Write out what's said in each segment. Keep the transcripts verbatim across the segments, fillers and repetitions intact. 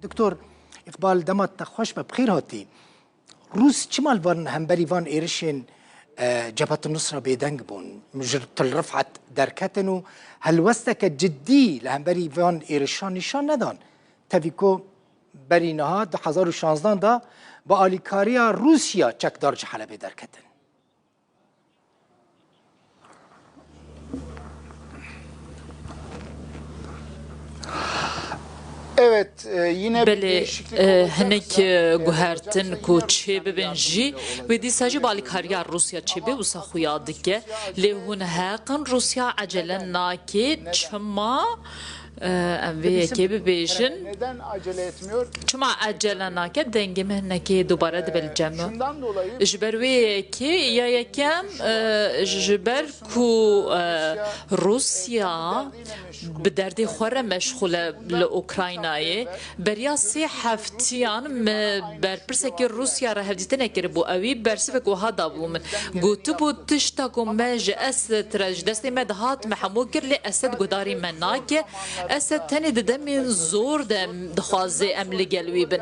Doktor Îqbal, dema te xweş be, bi xêr hatî. Rûs çima li van, hemberî van êrişên, e, Cebhet Nusra bêdeng bûn? Ji Til Rifat derketin û helwesteke cidî li hemberî van êrişan nîşan nedan. Tevî ku berî niha du hezar û şanzdan de bi alîkariya Rûsya çekdar ji Helebê derketin. Evet, e, yine bir Belê, değişiklik e, olacaksa hinek, e, eğer guhertin olacaksa ku yine çê bir bibin yardımcı jî, olacak. wê dîsa jî bi alîkariya Rûsya çê bê, wisa xuya dike. Lê hûn heqin, Rûsya ecele nake. Çima? E, em vê yekê bibêjin. Neden acele etmiyor? Çima ecele nake? Dengê min hinekê dubare dibe li cem min. Şundan dolayı Ji ber wê yekê, ya yekem, e, ji ber ku, e, Rûsya bi derdê xwe re meşxûl e li Ukraynayê, beriya sê heftiyan me berpirsekî Rûsya re hevdîtinê kiribû. Ewî bersivek wiha dabû min. Gotibû, tişta ku me ji Esed re, ji destê me dihat, me hemû kir, lê Esed guhdarî me nake. Esed tenê di demên zor de dixwaze em li gel wî bin.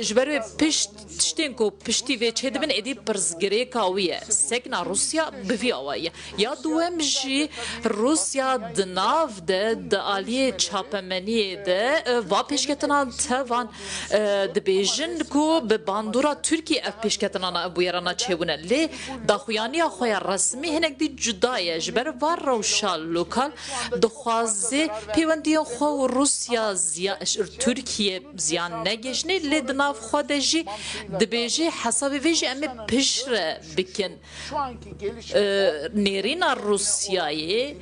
Ji ber wê pişt, tiştên ku piştî vê çêdibin êdî pirsgirêka wî ye. Sekna Rûsya bi vî awayî ye. Ya duwem jî, Rûsya di nav de, di aliyê çapemeniyê de, e, va pêşketinan tevan, e, dibêjin ku bi bandora Tirkiyê ev pêşketinana, ev bûyerana çêbûne. Lê daxuyaniya xwe ya resmî hinek dî cuda ye. Ji ber va rewşa lokal dixwaze pêwendiyên xwe û Rûsya ziya-, Tirkiye ziyan negihîşnê, lê di nav xwe de jî dibêje, hesabê vê jî em ê piştre bikin. E, nêrîna Rûsyayê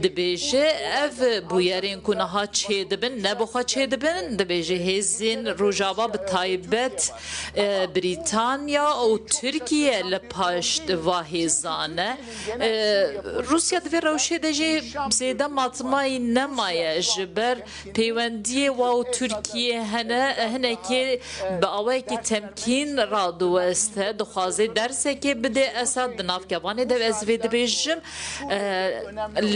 dibêje, ev bûyerên ku niha çêdibin, ne bi xwe çêdibin, dibêje hêzên Rojava, bi taybet, e, Brîtanya û Tirkiye li paşt va hêzan e. E, Rûsya di vê rewşê de jî zêde matmayî nemaye, ji ber pêwendiyê wa û Tirkiyê hene, hinekê bi awayekî temkîn radiweste, dixwaze dersekê bide Esad di nav kevanê de, ez vê dibêjim. E,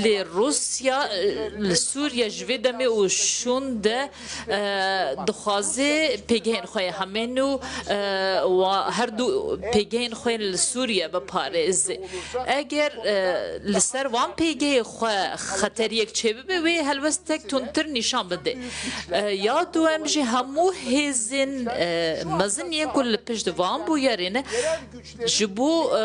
lê Rûsya, e, li Sûriye ji vê demê û şûn de, e, dixwaze pêgehên xwe yê hemên û, e, wa her du pêgehên xwe yên li Sûriye biparêze. Eger, e, li ser van pêgehê xwe xeteriyek çêbibe, wê helwestek tundtir nîşan bide. E, ya duwem jî hemû hêzên, e, mezin yên ku li pişt van bûyerê ne, ji bo, e,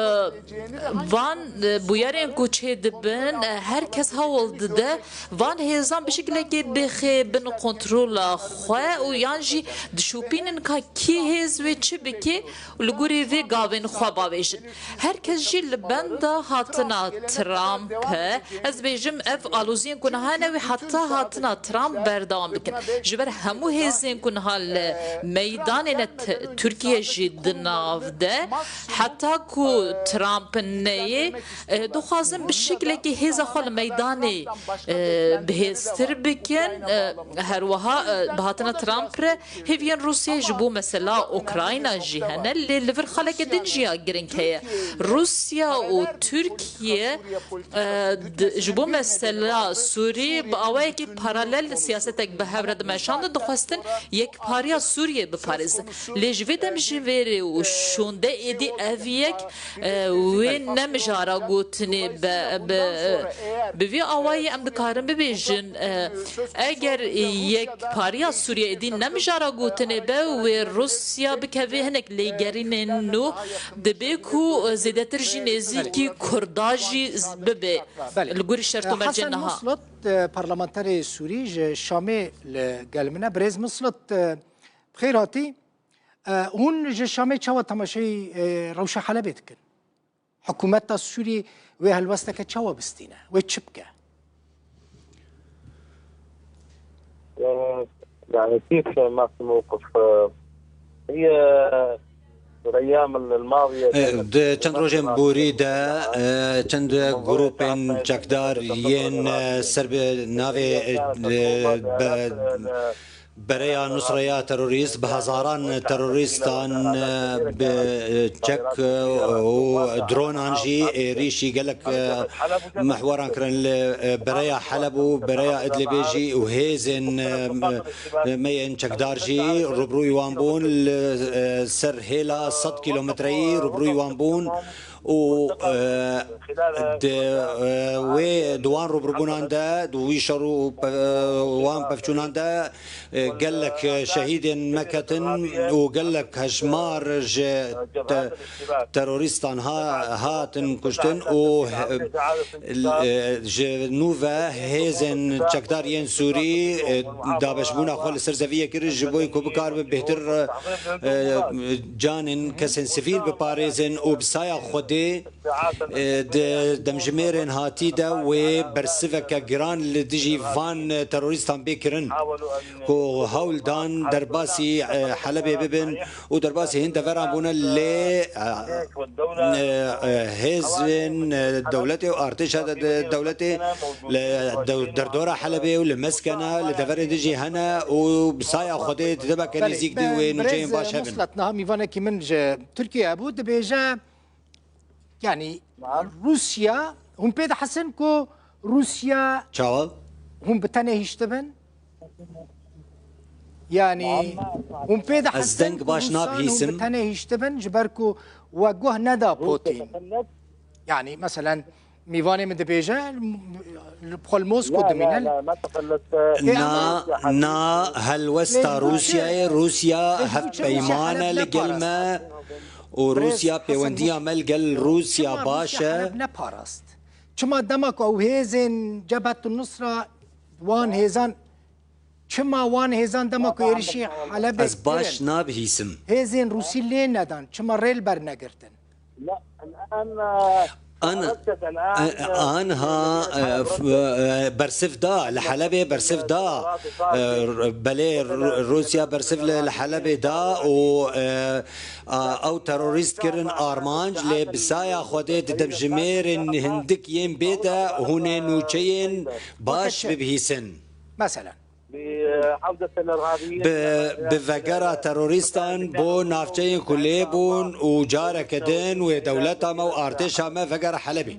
van, e, bûyerên ku çêdibin, e, her kes hewl dide van hêzan bi şekilekê bixe bin kontrola xwe û yan jî dişopînin ka kî hêz wê çi bike û li gorî vê gavên xwe bavêjin. Her kes jî li benda hatina Trump e. Ez dibêjim, ev aloziyên ku niha hene wê heta hatina Trump berdewam bikin. Ji ber hemû hêzên ku niha li meydanê ne, T-, Tirkiye jî di nav de, heta ku Trump neyê, e, dixwazin bi şekilekî hêza xwe li meydanê, e, bihêztir bikin. E, her wiha, e, bi hatina Trump re hêviyên Rûsyayê ji bo mesela Ukrayna jî hene, lê li vir xaleke din jî ya giring heye. Rûsya û Tirkiye, e, di, ji bo mesela Sûrî bi awayekî paralel siyasetek bi hev re dimeşandin, dixwestin yekpariya Sûriyê biparêzin. Lê ji vê dem jî vêrê û şûnde êdî ev yek, e, wê ne mijara gotinê be, be, bi vî awayî em dikarin bibêjin, e, eger yekpariya Sûriyeyê dî ne mijara gotinê be, wê Rûsya bikeve hinek lêgerînên nû, dibe ku zêdetir jî nêzîkî Kurda jî z-, bibe. Belê. Li gorî şert û mercên Hasan niha. Muslot, e, parlamenterê Sûrî ji Şamê li gel min e. Birêz Muslot, e, bi xêr hatî. E, hûn ji Şamê çawa temaşeyî, e, rewşa Helebê dikin? Hikûmeta Sûrî wê helwesteke çawa bistîne? Wê çi bike? Yani كيف ما في موقف هي الأيام الماضية E, di çend rojên borî de, e, çend grûpên çekdar yên, e, ser bi navê, e, be-, Bereya Nusreya terorîst bi hezaran terorîstan, e, bi, e, çek, e, û dronan jî êrîşî gelek, e, mehweran kirin li, e, bereya Heleb û bereya Idlibê jî û hêzên, e, me yên çekdar jî rûbirûyî wan bûn li, e, ser hêla sed kîlometreyî rûbirûyî wan bûn û, e, di, e, wê di wan rûbirûbûnan de, di wî şer û pe-, wan pevçûnan de, e, gelek şehîdên me ketin û gelek hejmar ji te-, terorîstan ha-, hatin kuştin û, e, ji nû ve hêzên çekdar yên Sûrî, e, dabeşbûna xwe li ser zeviyê kir ji bo ku bikaribin bêhtir, e, canên kesên sivîl biparêzin û bi saya Xwedê, e, di demjimêrên hatî de wê bersiveke giran li dijî van terorîstan bê kirin ku hewl dan derbasî, e, Helebê bibin û derbasî hin deveran bûne lê, e, e, e, hêzên, e, dewletê û artêşa de, de, dewletê li dew-, derdora Helebê û li Meskena, li deverê dijî hene û bi saya Xwedê di demeke Belê, nêzîk de be-, wê nûçeyên birêz baş hebin. Nusret, niha mîvanekî min ji Tirkiye bû, dibêje, yanî Rûsya, hûn pê dihesin ku Rûsya Çawa? hûn bi tenê hiştibin? Yanî hûn pê dihesin deng ku baş Rûsan hûn nabihîsim. bi tenê hiştibin, ji ber ku we guh neda Potîn. Yanî, meselen, mîvanê min dibêje, li xwe li Mosko dimîne. Na, na, helwesta Rûsyayê, Rûsya hevpeymane li gel me û Rûsya pêwendiya me li gel Rûsya baş e. Çima dema ku ew hêzên Cebhetu Nusra wan hêzan Çima wan hêzan dema ku êrişî Helebê Ez baş kirin, nabihîsim. hêzên Rûsî lê nedan? Çima rê li ber negirtin? لا، الآن، آه، An, عرفت الآن، آه، anha, آه، f-, آه، bersiv da, li Helebê bersiv da. آه، belê Ru-, Rûsya bersiv li, li Helebê da û, e, a, ew terorîst kirin armanc, lê bi saya Xwedê di demjimêrên hindik yên bê de hûn ê nûçeyên baş bibihîsin. Mesela. Bi, bi vegera terorîstan bo navçeyên ku lê bûn û careke din wê dewleta me û artêşa me vegera Helebê.